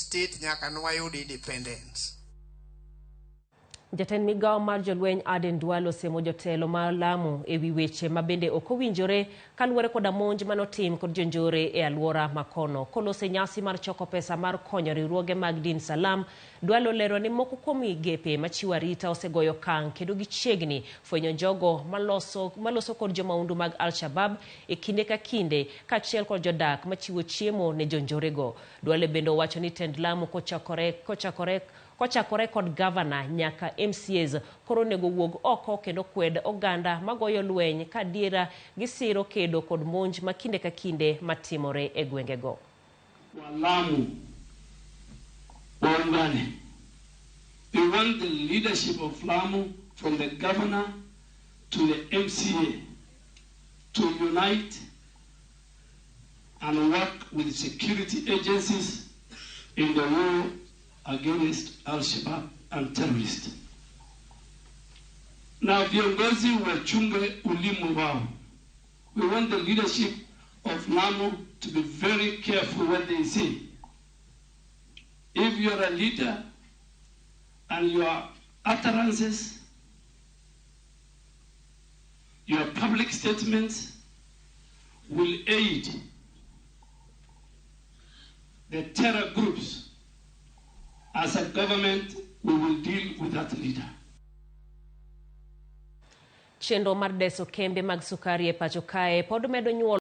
state nyaka nwayud independence. Jatend migawo mar jolweny Aden Duale osemo jotelo ma Lamu ewi weche ma bende ok owinjore kaluwore koda monj manotim kod jonjore e aluora makono. Kolose nyasi mar choko pesa mar konyo riwruoge mag din Salam, Duale olero ni moko kuom migepe machiwo arita osegoyo okang' kendo gichiegni fwenyo jogo maloso, maloso kod jomaundu mag Al-Shabab e kinde ka kinde kaachiel kod jodak machiwo chiemo ne jonjorego. Duale bende owacho ni tend Lamu kochakore, kochakore kochakore kod gavana nyaka MCAs koro onego wuog oko kendo kwed oganda magoyo lweny ka adiera gisiro kedo kod monj ma kinde ka kinde matimore e gwengego. Walamu waungane. We want the leadership of Lamu from the governor to the MCA to unite and work with security agencies in the war against Al-Shabaab and terrorists. Na viongozi wachunge ulimi wao. We want the leadership of Lamu to be very careful what they say. If you are a leader and your utterances, your public statements will aid the terror groups, as a government, we will deal with that leader. Chenro mar deso kembe mag sukari e pacho kae pod medo nyuol.